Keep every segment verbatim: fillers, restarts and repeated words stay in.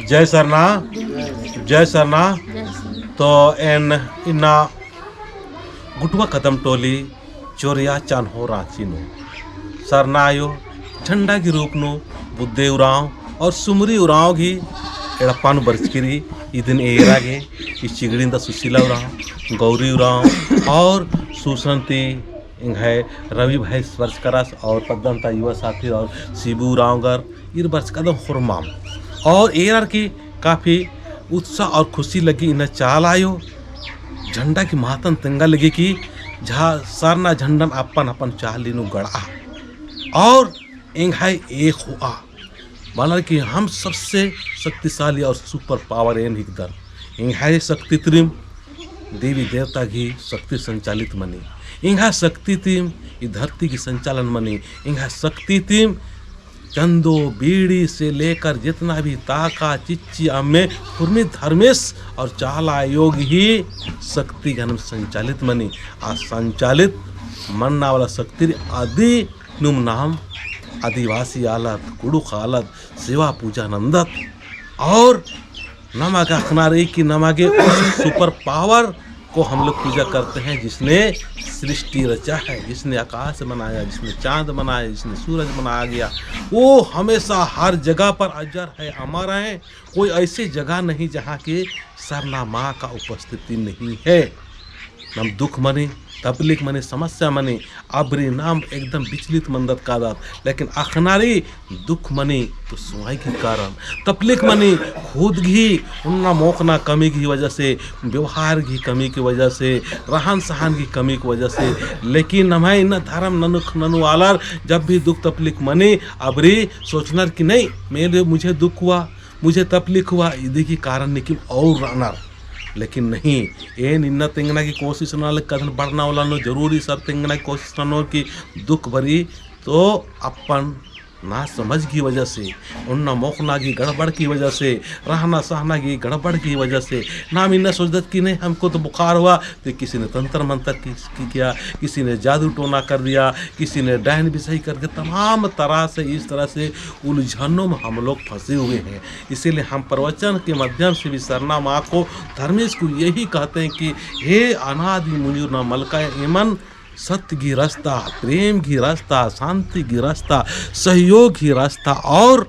जय सरना, जय सरना। तो एन इन्ना गुटवा कदम टोली चोरिया चान्हो राँची नू सरना आयो झंडा गही रूप नू बुद्धे उराँव और सुमरी उराँव गही एड़पा नू बरचकी रई। इदिन एरा गे ई चिगड़िन दा सुशीला उराँव, गौरी उराँव और सुसंती एंग्है रवि भाई बरचका रअस और पद्दन ता युवा साथी और शिबू उराँवगर ईर बरचका दव होरमाम। और एरर की काफी उत्साह और खुशी लगी इन्ना चाला आयो झंडा की महतन तेंगा लगी कि झा सरना झंडन अपन अपन चाली नू गड़ा और एंग्है एक होआ। बअनर कि हम सबसे शक्तिशाली और super power एन हिकदन। एंग्है शक्ति तिरिम देवी देवता गही शक्ति संचालित मनी। एंग्है शक्ति तिम ई धरती गही संचालन मनी। एंग्है शक्ति तिम चंदो बीड़ी से लेकर जितना भी ताका चिच्ची अम्मे हुरमी धर्मेस और चाला आयो गही शक्ति गही नाम संचालित मनी। आ संचालित मन्ना वाला शक्ति रई अदी नुम नाम आदिवासी आलत, कुँड़ुख़ आलत, सेवा पूजा नन्दत और नमा गे अख़ना रई कि नमा गे उस super power को हम लोग पूजा करते हैं, जिसने सृष्टि रचा है, जिसने आकाश बनाया, जिसने चाँद बनाया, जिसने सूरज बनाया गया, वो हमेशा हर जगह पर अजर है, अमर है। कोई ऐसी जगह नहीं जहाँ के सरना माँ का उपस्थिति नहीं है। नम दुख मनी, तकलीफ मनी, समस्या मनी, अबरी नाम एकदम विचलित मंदत कादत, लेकिन अख़ना रई दुख मनी तो सुवाई की कारण, तकलीफ मनी खुद गही ओन्ना मोख़ना कमी की वजह से, व्यवहार की कमी की वजह से, रहन सहन की कमी की वजह से, लेकिन नम्है इन्ना धर्म ननु, ननु आलर जब भी दुख तकलीफ मनी अबरी सोचनर कि नहीं, मेरे, मुझे दुख हुआ, मुझे तकलीफ हुआ, इदी की कारण निकिम और रअनर। लेकिन नहीं, एन इन्ना तेंगना की कोशिश नना लगी, कदन बढ़ना वाला नू जरूरी सर तेंगना की कोशिश ननोर कि दुख बरी तो अपन नासमझ की वजह से, ओन्ना मोख़ना की गड़बड़ की वजह से, रहना सहना की गड़बड़ की वजह से, नाम इन्ना सोचदत कि नहीं, हमको तो बुखार हुआ, तो किसी ने तंत्र मंत्र की, की किया, किसी ने जादू टोना कर दिया, किसी ने डायन बिसाही कर दिया, तमाम तरह से, इस तरह से उलझनों में हम लोग फंसे हुए हैं। इसीलिए हम प्रवचन के माध्यम से भी सरना माँ को, धर्मेस को यही कहते हैं कि हे अनादि मुंजुरना मलका, एमन सत्य गही रास्ता, प्रेम गही रास्ता, शांति गही रास्ता, सहयोग गही रास्ता और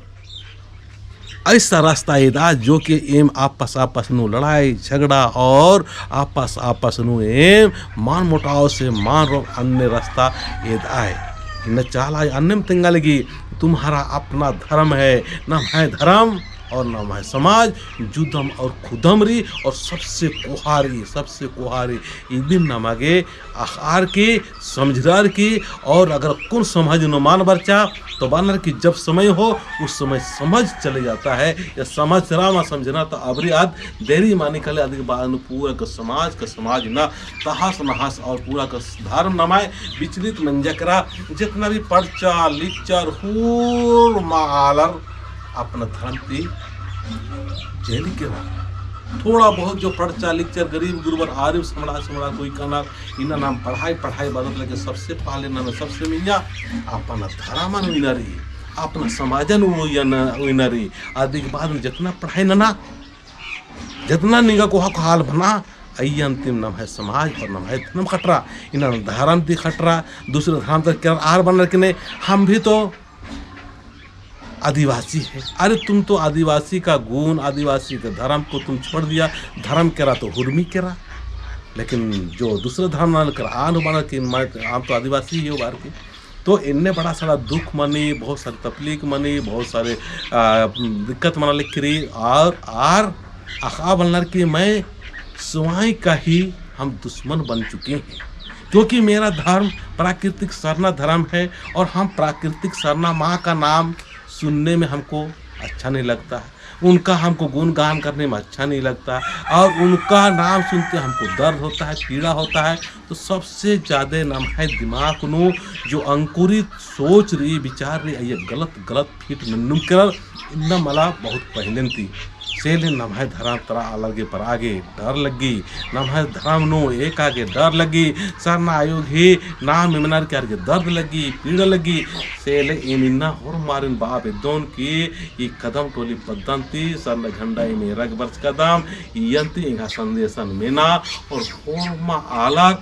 ऐसा रास्ता एदआ जो कि एम आपस आपस नू लड़ाई झगड़ा और आपस आपस नू एम मान मुटाव से मान रोग अन्ने रास्ता एदआ। इन्ना चाला अन्नेम तेंगा लगी, तुम्हारा अपना धर्म है, नम्है धर्म और नम्है समाज जुदम और खुदम रई और सबसे कोहा रई, सबसे कोहा रई। इदिन नमा गे अख़अर की, समझरअर की, और अगर कुन समझ नू मान बरचा, तो बअनर की जब समय हो, उस समय समझ चले जाता है। या समझरआ मा समझना तो अबरी आद देरी मानी काले, अदी के बाद नू पूरा का समाज का समाज ना तहस नहस और पूरा का धर्म नम्है विचलित मंजा केरा। जितना भी पढ़चर लिखचर होरमा आलर अपना धर्म ती जेल केरा। थोड़ा बहुत जो पढ़चर लिखचर गरीब गुरबर आरिम समड़ा समड़ा कोई कना, इन्ना नाम पढ़ाई पढ़ाई बअदत, लेकिन सबसे पहले नम्है सबसे मइय्याँ अपना धर्मन उइना रई, अपना समाजन उइना, उइना रई। अदी के बाद में जितना पढ़ाई नना, जितना निंगा कोहा कोहा आल बना, अइय्या अन्तिम नम्है समाज और नम्है धर्म खटरा, इन्ना धर्म ती खटरा, दूसरे धर्म ती केरर आर बअनर कि नहीं, हम भी तो आदिवासी है। अरे तुम तो आदिवासी का गुण, आदिवासी का धर्म को तुम छोड़ दिया, धर्म केरा तो हुरमी केरा, लेकिन जो दूसरा धर्म नना केरा आन बअनर कि मैं, हम तो आदिवासी ही हो बअर की। तो एन्ने बड़ा सारा दुख मनी, बहुत सारे तकलीफ मनी, बहुत सारे, आ, दिक्कत मना लगी रई, और आर अख़आ बलनर कि मैं स्वयं का ही हम दुश्मन बन चुके हैं, क्योंकि मेरा धर्म प्राकृतिक सरना धर्म है और हम प्राकृतिक सरना माँ का नाम सुनने में हमको अच्छा नहीं लगता है, उनका हमको गुणगान करने में अच्छा नहीं लगता और उनका नाम सुनते हमको दर्द होता है, पीड़ा होता है। तो सबसे ज्यादा नम्है दिमाग नू जो अंकुरित सोच रई, विचार रई, अइय्या गलत गलत fit नन्नुम केरर। इन्ना मला बहुत पहलेन ती तेले नम्है धरम तरा आलर गे बरआ गे डर लग्गी, नम्है धरम नू एका गे डर लग्गी, सरना आयो गही नाम मेनर की आर गे दर्द लग्गी, पीड़ा लग्गी। सेले एन इन्ना होरमारिन बआ बेद्दोन की ई कदम टोली पद्दन ती सरना झंडा एम एरा गे बरचकदम, इय्यन ती एंग्है संदेशन मेना और होरमा आलर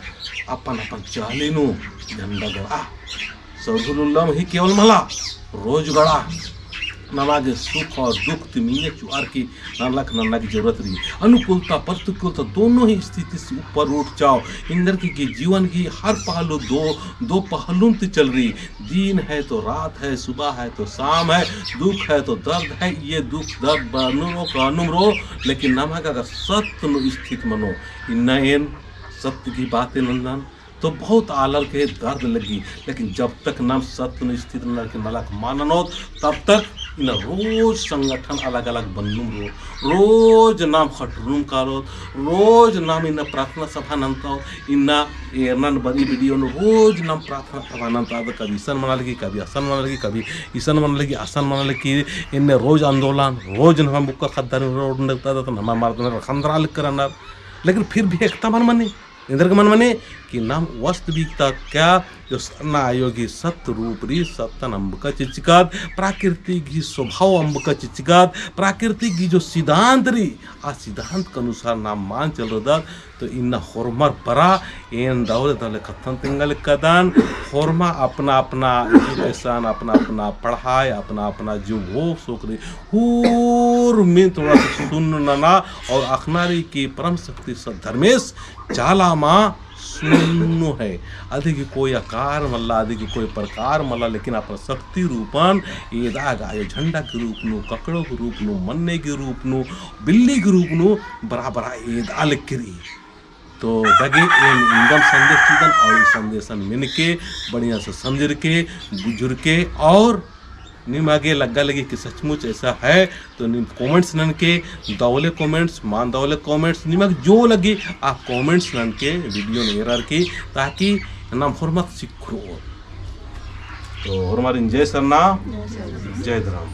अपन अपन चाली नू झंडा गड़ा। सरहुल उल्लम ही केवल मला, रोज गड़ा। नमा गे सुख और दुख ती मिंगे चुअर की नलख नन्ना की जरूरत रई। अनुकूलता, प्रतिकूलता दोनों ही स्थिति से ऊपर उठ जाओ। एन्देरगे जीवन की हर पहलू दो, दो पहलुन ती चल रई। दिन है तो रात है, सुबह है तो शाम है, दुख है तो दर्द है। ये दुख दर्द बनुम रओ, कानुम रओ, लेकिन नमा गे अगर सत्य नू स्थित मनो, इन्ना एन सत्य की बातें नन्दन, तो बहुत आलर गे दर्द लग्गी, लेकिन जब तक नाम सत्य नू स्थित नलख नलख मा ननोत, तब तक इन्ना रोज संगठन अलग-अलग बन्नुम रओ, रोज नाम खटरुम कालोत, रोज नाम इन्ना प्रार्थना सभा नन्तओत, इन्ना एरनन बरी video नू रोज नाम प्रार्थना सभा नन्तओत, कभी इसन मना लगी, कभी असन मना लगी, कभी इसन मना लगी, असन मना लगी, इन्ने रोज आंदोलन, रोज नाम बुक्का खद्दारिन रोड नन्तओत, नाम मर्दनर खंदरा लग करनर, लेकिन फिर भी एकता मल मनी। एन्देरगे मल मनी कि नाम वास्तविकता का जो सरना आयो गही सत्य रूप रई, सत्तन अम्बका चिचकत, प्राकृतिक गही स्वभाव अम्बका चिचकत, प्राकृतिक गही जो सिद्धांत रई, आ सिद्धांत के अनुसार नाम मान चलरदत, तो इन्ना होरमर बरा एन दवले दवले कत्थन तेंगा लक्कदन, होरमा अपना अपना education, अपना अपना पढ़ाई, अपना अपना जो भोग शोक रई, होरमिन थोड़ा सा सुन्न नना और अख़ना रई कि परम शक्ति सत धर्मेस चाला मा सुन्नो है। अदी गही कोई आकार मल्ला, अदी गही कोई प्रकार मल्ला, लेकिन अपना शक्ति रूपन एदा गा आयो झंडा के रूप नू, ककड़ो के रूप नू, मन्ने के रूप नू, बिल्ली के रूप नू बरा बरा एदा लक्की रई। तो दगे एन इन्दम संदेश चिदन और ई संदेशन मेनके बढ़िया से समझरके, बुझुरके और निमा गे लग्गा लगी कि सचमुच ऐसा है, तो नीम comments ननके, दवले comments, मान दवले comments, निमा गे जो लगी, आ comments ननके video नू एरर की, ताकि नाम होरमत सिखरो। तो होरमारिन जय सरना, जय धरम।